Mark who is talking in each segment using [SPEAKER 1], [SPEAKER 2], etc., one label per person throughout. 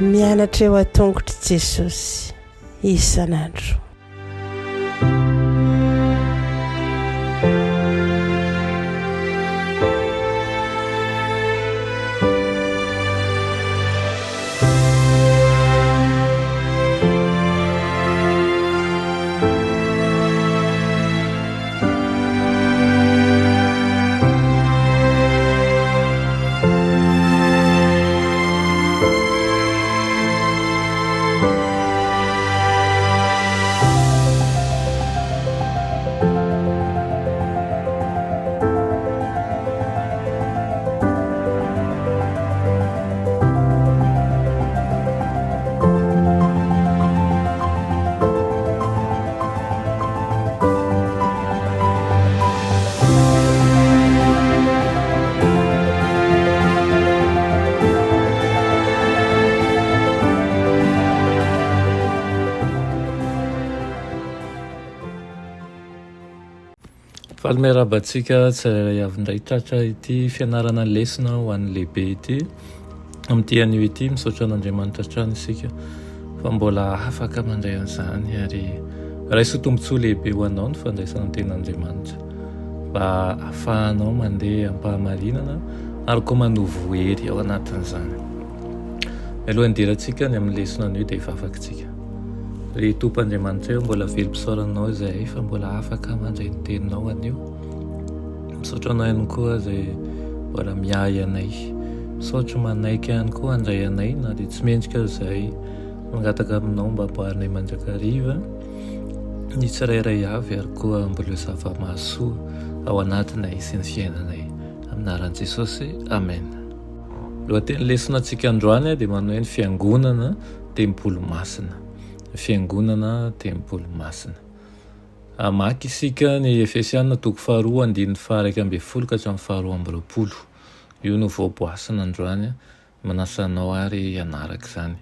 [SPEAKER 1] Mianatra eo an-tongotr'i Jesosy isan'andro.
[SPEAKER 2] Faly miarahaba antsika tsirairay avy indray tratra ity fianarana lesona ho an'ny lehibe ity. Amin'ity anio ity, misaotra an'Andriamanitra hatrany isika fa mbola afaka mandray an'izany ary raiso ho tombontsoa lehibe ho anao ny fandraisana ny tenin'Andriamanitra mba ahafahanao mandeha am-pahamarinana ary koa manovo hery ao anatin'izany. Mialohan'ny hidirantsika ny amin'ny lesona anio dia hivavaka isika. Ry Tompo Andriamanitra eo, mbola velom-pisaorana Anao izahay fa mbola afaka mandray ny teninao anio. Misaotra anao ihany koa izay mbola miahy anay. Misaotra manaiky ihany koa handray anay na dia tsy mendrika aza izahay. Mangataka aminao mba amboarinay mandrakariva ny tsirairay avy ary koa amboleo zava-mahasoa ao anatinay sy ny fiainanay. Amin'ny anaran'i Jesosy, Amen. Lohateny lesona antsika androany dia manao hoe ny fiangonana tempoly masina. Ny fiangonana tempoly masina. Hamaky isika ny Efesiana toko faharoa andininy faha-11 ka hatramin'ny faha-22. Io no voaboasina androany. Manasa anao ary hanaraka izany.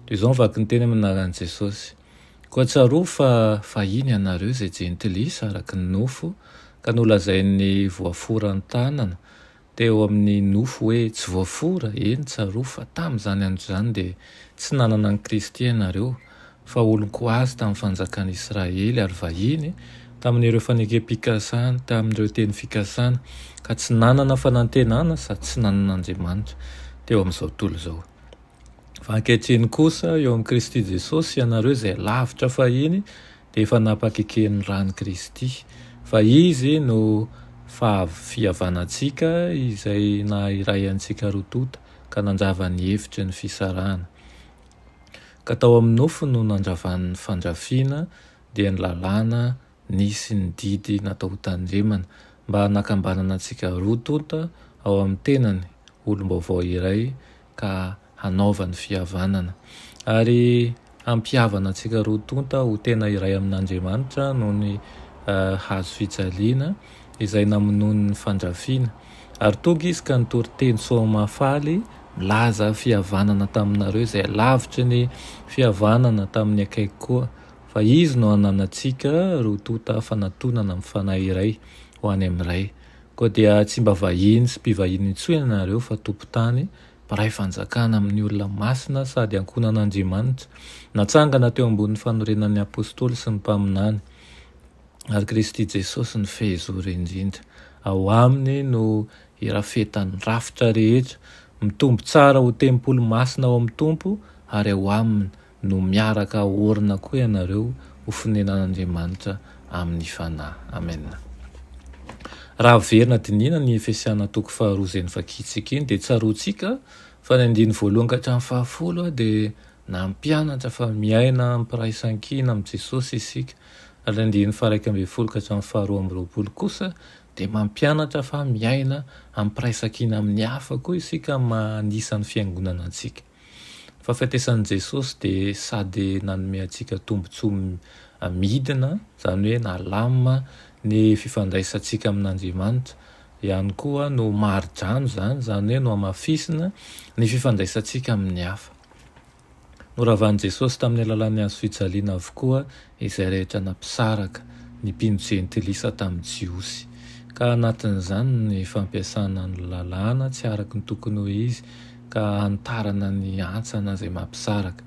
[SPEAKER 2] Toy izao ny vakin-teny amin'ny anaran'i Jesosy. Koa tsarovy fa fahiny ianareo izay jentilisa araka ny nofo, ka nolazain'ny voafora an-tanana, Teo amin'ny nofo hoe tsy voafora, eny, tsarovy fa tamin'izany andro izany dia tsy nanana an'i Kristy ianareo, fa olon-ko azy tamin'ny fanjakan'i Israely ary vahiny tamin'ireo fanekem-pikasana, tamin'ireo teny fikasana, ka tsy nanana fanantenana sady tsy nanana Andriamanitra teo amin'izao tontolo izao. Fa ankehitriny kosa, eo amin'i Kristy Jesosy, ianareo izay lavitra fahiny dia efa nampakeken'ny ran'i Kristy, fa Izy no fahafihavanantsika izay naha-iray antsika roa tonta ka nandrava ny hevitry ny fisarahana. Ka tao amin'ny nofo no nandravany ny fandrafiana, dia ny lalàna nisy ny didy natao hotandremana, mba hanakambanana antsika roa tonta ao amin'ny tenany, olom-baovao iray, ka hanaovany fihavanana. Ary hampihavana antsika roa tonta ho tena iray amin'Andriamanitra noho ny hazo fijaliana izay namonoany ny fandrafiana. Ary tonga izy ka nitory teny soa mahafaly milaza fihavanana taminareo izay lavitry ny fihavanana tamin'ny akaiky koa, fa izy no ananantsika roa tonta fanatonana amin'ny fanahy iray ho any amin'ny Ray. Koa dia tsy mba vahiny sy mpivahiny intsony ianareo fa tompon-tany, mpiray fanjakana amin'ny olona masina sady ankohonan'Andriamanitra, natsangana teo ambonin'ny fanorenan'ny apostoly sy ny mpaminany, ary Kristy Jesosy no fehizoro indrindra. Ao aminy no irafetan'ny rafitra rehetra, mitombo tsara ho tempoly masina ao amin'ny Tompo, ary ao aminy no miaraka aorina koa ianareo ho fonenan'Andriamanitra amin'ny Fanahy. Amena. Raha averina dinihina ny Efesiana toko faharoa izay novakintsika iny dia tsaroantsika fa ny andininy voalohany ka hatramin'ny fahafolo dia nampianatra fa miaina am-piraisankina amin'i Jesosy isika ary ny andininy faha-11 ka hatramin'ny faha-22 kosa dia mampianatra fa miaina am-piraisankina amin'ny hafa koa isika maha anisan'ny fiangonana antsika. Ny fahafatesan'i Jesosy dia sady nanome antsika tombontsoa midina, izany hoe nalamina ny fifandraisantsika amin'Andriamanitra, ihany koa no mari-drano izany, izany hoe nohamafisina ny fifandraisantsika amin'ny hafa. Noravan'i Jesosy tamin'ny alalan'ny hazo fijaliana avokoa izay rehetra nampisaraka ny mpino jentilisa tamin'ny Jiosy. Ka anatin'izany ny fampiasana ny lalàna tsy araka ny tokony ho izy ka hanitarana ny hantsana izay mampisaraka.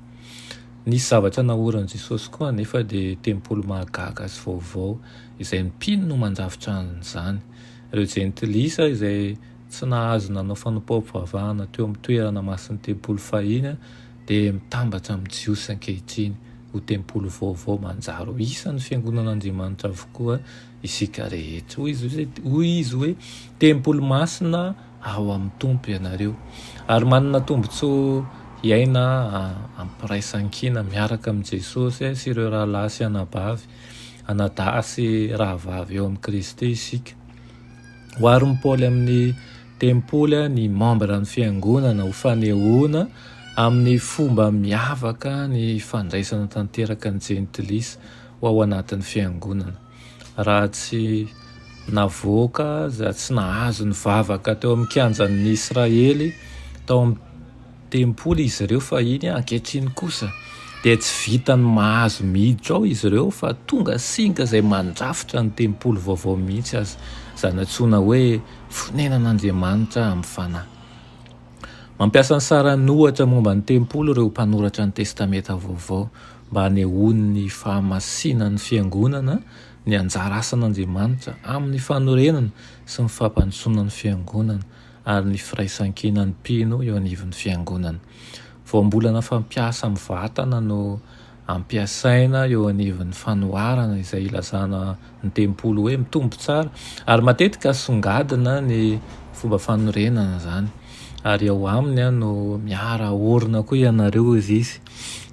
[SPEAKER 2] Nisy zavatra naorin'i Jesosy koa anefa dia tempoly mahagaga sy vaovao izay ny mpino no mandrafitra an'izany. Ireo jentilisa izay tsy nahazo nanao fanompoam-pivavahana teo amin'ny toerana masin'ny tempoly fahiny dia mitambatra amin'ny Jiosy ankehitriny ho tempoly vaovao manjary ho isan'ny fiangonan'Andriamanitra avokoa isika rehetra. Hoy izy, hoy izy hoe, Tempoly masina ao amin'ny Tompo ianareo. Ary manana tombontsoa hiaina am-piraisankina miaraka amin'i Jesosy sy ireo rahalahy sy anabavy, anadahy sy rahavavy eo amin'i Kristy isika. Oharin'i Paoly amin'ny tempoly ny mambran'ny fiangonana ho fanehoana amin'ny fomba miavaka ny fandraisana tanteraka ny jentilisa ho ao anatin'ny fiangonana. Raha tsy navoaka aza, tsy nahazo nivavaka teo amin'ny kianjan'ny Israely tao amin'ny tempoly izy ireo fahiny, ankehitriny kosa dia tsy vitan'ny mahazo miditra ao izy ireo fa tonga singa izay mandrafitra ny tempoly vaovao mihitsy aza, izany antsoina hoe fonenan'Andriamanitra amin'ny fanahy. Mampiasa ny saran'ohatra momba ny tempoly ireo mpanoratra ny Testamenta Vaovao mba hanehoany ny fahamasinan'ny fiangonana, ny anjara asan'Andriamanitra amin'ny fanorenana sy ny fampandrosoana ny fiangonana ary ny firaisankinan'ny mpino eo anivon'ny fiangonana. Voambolana fampiasa mivantana no ampiasaina eo anivon'ny fanoharana izay ilazana ny tempoly hoe mitombo tsara ary matetika asongadina ny fomba fanorenana izany ary ao aminy no miara-orina koa ianareo hoy izy.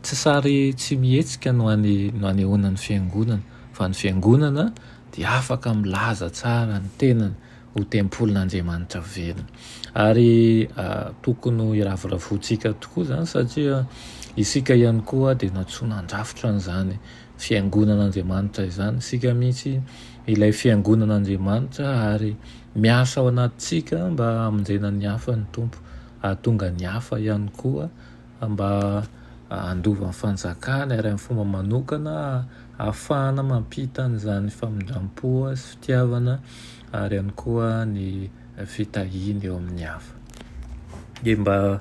[SPEAKER 2] Tsy sary tsy mihetsika no no anehoana ny fiangonana fa ny fiangonana dia afaka milaza tsara ny tenany ho tempolin'Andriamanitra velona. Ary tokony ho iravoravoantsika tokoa izany satria isika ihany koa dia nantsoina handrafitra an'izany fiangonan'Andriamanitra izany. Isika mihitsy ilay fiangonan'Andriamanitra ary miasa ao anatintsika mba hamonjena ny hafa ny Tompo, hahatonga ny hafa ihany koa mba handova ny fanjakany ary amin'ny fomba manokana ahafahana mampita an'izany famindram-po sy fitiavana ary ihany koa ny fitahiany eo amin'ny hafa. Dia mba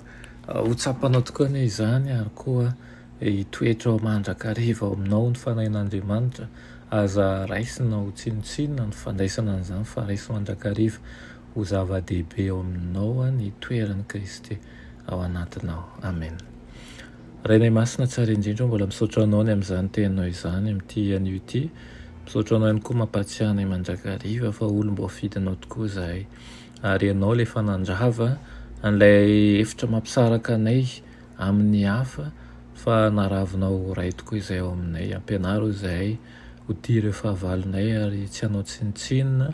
[SPEAKER 2] ho tsapanao tokoa anie izany ary koa hitoetra ao mandrakariva ao aminao ny Fanahin'Andriamanitra. Aza raisina ho tsinontsinona ny fandraisana an'izany fa raiso mandrakariva ho zava-dehibe ao aminao ny toeran'i Kristy. ao anatinao. Amen. Rainay Masina tsara indrindra mbola misaotra anao ny amin'izany teninao izany amin'ity anio ity. Misaotra anao ihany koa mampahatsiahy anay mandrakariva fa olom-boafidinao tokoa izahay. Ary ianao ilay efa nandrava an'ilay efitra mampisaraka anay amin'ny hafa fa naravinao ho Ray tokoa izay ao aminay. Ampianaro izahay ho tia ireo fahavalonay ary tsy hanao tsinontsinona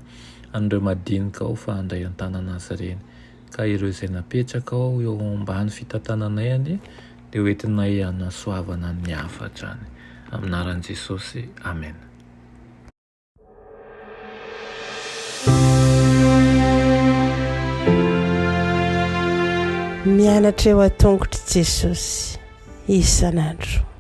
[SPEAKER 2] an'ireo madinika ao fa handray an-tanana azy ireny. Ka ireo izay napetraka ao eo ambany fitantananay anie dia ho entinay hanasoavana ny hafa hatrany. Amin'ny anaran'i Jesosy, Amena.
[SPEAKER 1] Mianatra eo an-tongotr'i Jesosy isan'andro.